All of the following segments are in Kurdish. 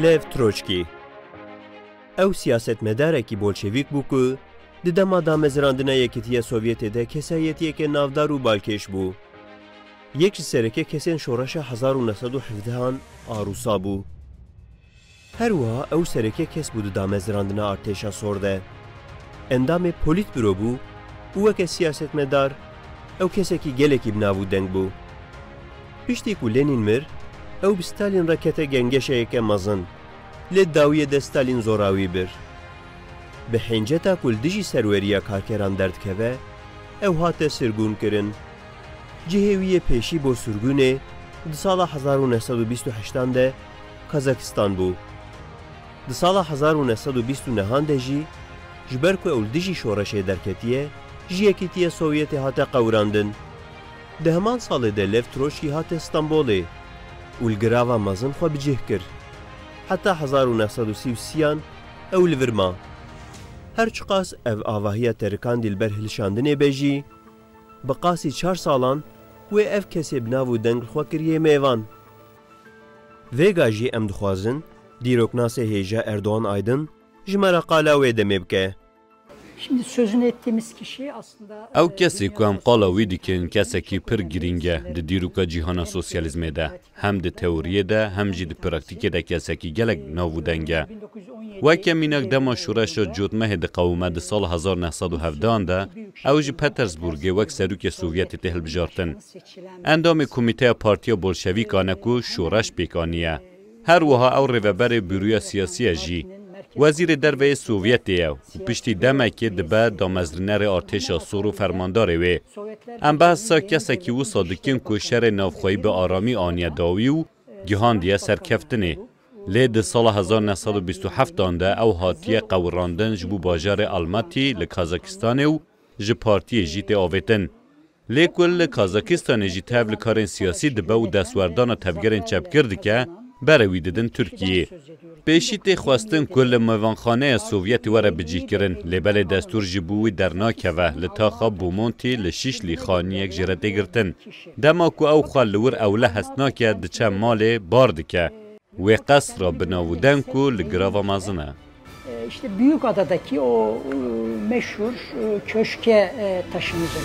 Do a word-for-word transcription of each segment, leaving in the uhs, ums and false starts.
Lev Troçkî. Ew siyasetmedarekî bolşevîk bû ku di dema damezrandina Yekîtiya Sovyetê de kesayetiyeke navdar û balkêş bû. Yek ji sereke kesên şoreşa hezar û neh sed û hevdehan a Rûsa bû. Her wiha ew sereke kes bû di damezrandina artêşa sor de. Endamê polîtburo bû û weke siyasetmedar ew kesekî gelekî bi nav û deng bû. Piştî ku Lenîn mir, ew bi Stalîn re kete gengeşeyeke mezin, lê dawiyê de Stalîn zora wî bir. Bi hênceta ku li dijî serweriya karkeran derdikeve, ew hate sirgûnkirin. Cihê wî yê pêşî bo sirgûnê di sala hezar û neh sed û bîst û heştan de Kazakistan bû. Di sala hezar û neh sed û bîst û nehan de jî, ji ber ku ew li dijî şoreşê derketiye, ji Yekîtiya Sovyetê hate qewirandin. Di heman salê de Lev Troçkî hate Stenbolê û li girava mezin xwe bi cih kir. Heta hezar û neh sed û sî û sêyan ew li vir ma. Her çiqas ev avahiya terikandî li ber hilişandinê be jî, bi qasî çar salan wê ev kesê bi nav û deng li xwe kiriye mêvan. Vêga jî em dixwazin dîroknasê hêja Erdoğan Aydın ji me re qala wê demê bike. Şimdi sözünü ettiğimiz kişi aslında, Ew e, kesê ku em qala wî dikin, kesekî pir girîng e di dîroka cîhana sosyalîzmê de. Hem di teoriyê de, hem jî di praktîkê de kesekî gelek nav û deng e. Weke mînak, dema şoreşa Cotmehê diqewime di sala hezar neh sed û hevdehan de, ew ji Petersburgê wek serokê Sovyetê tê hilbijartin. Endamê komîteya Partiya Bolşevîkan e ku şoreş pêk aniye. Her wiha ew rêveberê Buroya Siyasî ye jî. Wezîrê Derve yê Sovyetê ye û piştî demekê dibe damezrînerê artêşa sor û fermandarê wê. Em behsa kesekî wisa dikin ku şerê navxweyî bi aramî aniye dawî û gihandiye serkeftinê. Lê di sala hezar neh sed û bîst û heftan de ew hatiye qewirandin ji bo bajarê Almatî li Kazakistanê û ji partiyê jî tê avêtin. Lê ku li Kazakistanê jî tev li karên siyasî dibe û destwerdana tevgerên çepgir dike, berê wî didin Tirkiyeyê. Pêşî tê xwestin ku li mêvanxaneya Sovyetê were bicihkirin, lê belê destûr ji bo wî dernakeve, li taxa Bomontî li Şişlî xaniyek jê re tê girtin. Dema ku ew xwe li wir ewle hest nake, diçe malê bar dike. Wê qesra bi nav û deng ku li girava mezin e. E, işte Büyükada'daki o, e, meşhur, e, köşke, e, taşınacak.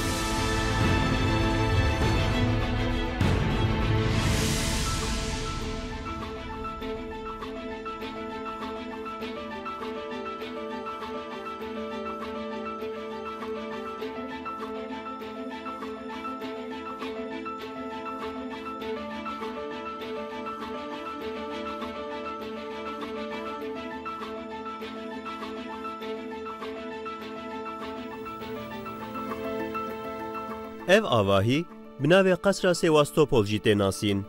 Ev avahî bi navê Qesra Sewastopol jî tê nasîn.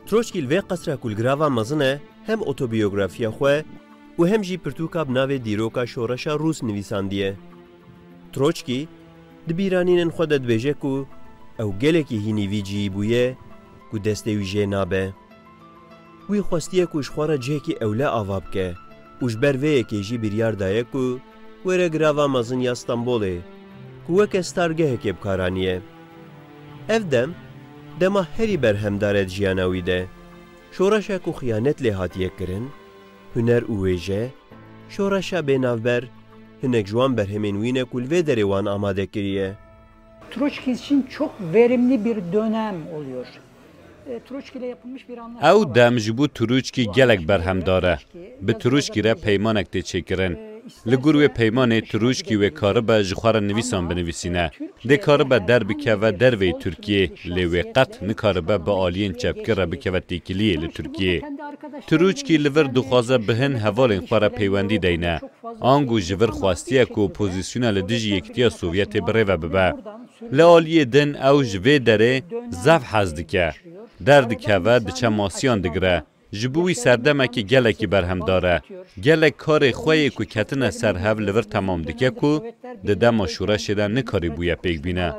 Troçkî li vê qesra ku li girava mezin e, hem otobiyografiya xwe û hem jî pirtûka bi navê Dîroka Şoreşa Rûs nivîsandiye. Troçkî di bîranînên xwe de dibêje ku ew gelekî hînî vî cihî bûye ku destê wî jê nabe. Wî xwestiye ku ji xwe re cihekî ewle ava bike û ji ber vê yekê jî biryar daye ku were girava mezin ya Stenbolê, ku weke stargehekê bi kar aniye. Ev dem, dema herî berhemdar e di jiyana wî de. Şoreşa ku xiyanet lê hatiye kirin, huner û wêje, şoreşa bênavber, hinek ji wan berhemên wî ne ku li vê derê wan amade kiriye. Troçki için çok verimli bir dönem oluyor. E, Troçki ile yapılmış bir anlaşma var. Ew dem ji bo Troçkî gelek berhemdar e. Bi Troçkî re peymanek tê çêkirin. Li gor wê peymanê Troçkî wê karibe ji xwe re nivîsan binivîsîne. Dê karibe derbikeve derveyî Tirkiyê, lê wê qet nikaribe bi aliyên çepgir re bikeve têkiliyê li Tirkiyê. Troçkî li vir dixwaze bi hin hevalên xwe re peywendî deyne. Ango ji vir xwestiye ku opozisyona li dijî Yekîtiya Sovyetê bi rê ve bibe. Li aliyê din ew ji vê derê zehf hez dike. Derdikeve, diçe masiyan digire. Ji bo wî serdemekî gelekî berhemdar e. Gelek karê xwe yê ku ketine ser hev li vir temam dike ku di dema şoreşê de nikarîbûye pêk bîne.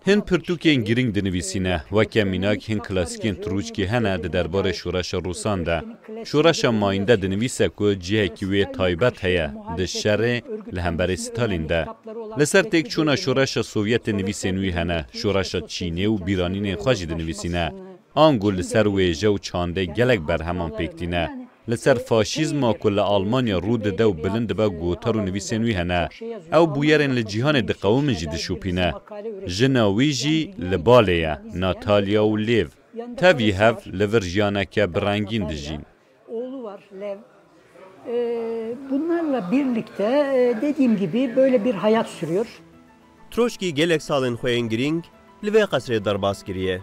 Hin pirtûkên girîng dinivîsîne, weke mînak hin klasîkên Troçkî hene di derbarê şoreşa Rûsan de. Şoreşa Mayînde dinivîse ku cihekî wê taybet heye di şerê li hemberî Stalîn de. Li ser têkçûna şoreşa Sovyetê nivîsên wî hene, şoreşa Çînê û bîranînên xwe jî dinivîsîne. Ango li ser wêje û çandê gelek berheman pêk tîne. Li ser faşîzma ku li Almanya rû dide û bilind dibe, gotar û nivîsên wî hene. Ew bûyerên li cîhanê diqewimin jî dişopîne. Jina wî jî li balê ye, Natalya û Lêv. Tevî hev li vir jiyaneke bi rengîn dijîn. Oğlu var, Lev. Ee, bunlarla birlikte, e, dediğim gibi, böyle bir hayat sürüyor. Troçkî gelek salên xwe yên girîng li vê qesrê derbas kiriye.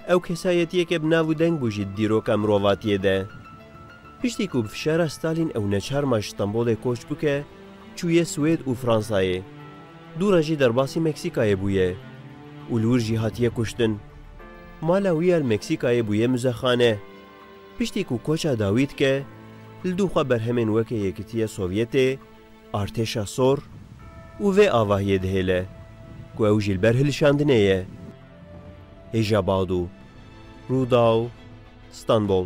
Ew kesayetiyeke bi nav û deng bû jî di dîroka mirovatiyê de. Piştî ku bi fişara Stalîn ew neçar ma ji Stenbolê koç bike, çûye Swêd û Fransayê. Dû re jî derbasî Meksîkayê bûye û li wir jî hatiye kuştin. Mala wî ya li Meksîkayê bûye muzexane. Piştî ku koça dawî dike, li dû xwe berhemên weke Yekitiya Sovyetê, Artêşa Sor û vê avahiyê dihêle ku ew jî li ber hilişandinê ye. Hêja Badu, Rûdaw, Stenbol.